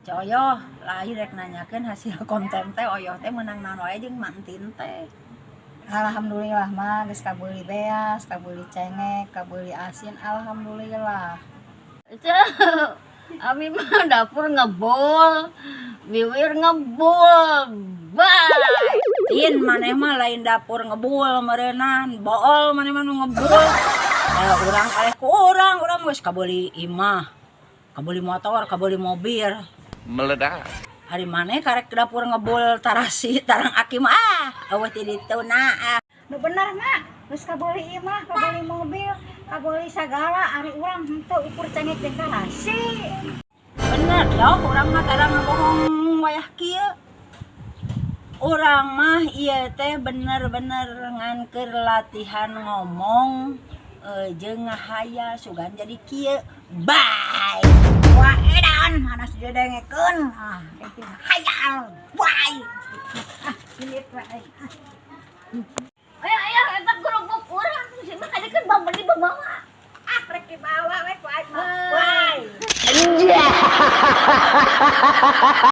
Coyoh, lain rek nanyakeun hasil konten teh, Oyoh teh menang naon wae jeung Mantin teh? Alhamdulillah mah geus kabeuli beas, kabeuli cengek, kabeuli asin, alhamdulillah. Ceu, abi mah dapur ngebul, biwir ngebul. Bye. Tin, maneh mah lain dapur ngebul meureunan, bool maneh mah nu ngebul. Eh, urang kaleh ku urang, urang geus kabeuli imah, kabeuli motor, kabeuli mobil. Meledak. Ari maneh karek dapur ngebul tarasi tarang aki mah, ah, euweuh ti ditu na ah. Nu bener mah, geus kabeuli imah, kabeuli mobil, kabeuli sagala, ari urang henteu, ukur cengek jeung tarasi. Bener ya, urang mah tara ngabohong wayah kieu. Urang mah ieu teh bener-bener ngan keur latihan ngomong jeung ngahayal sugan jadi kieu. Bye. Wah, edan, hanas didengekeun. Ah, itu hayal. Bye. Ah, ini wae. Ayo, ayo, eta gerobok urang. Si mah kadiekeun bang beli bawa. Ah, rek dibawa we ku aing mah. Bye.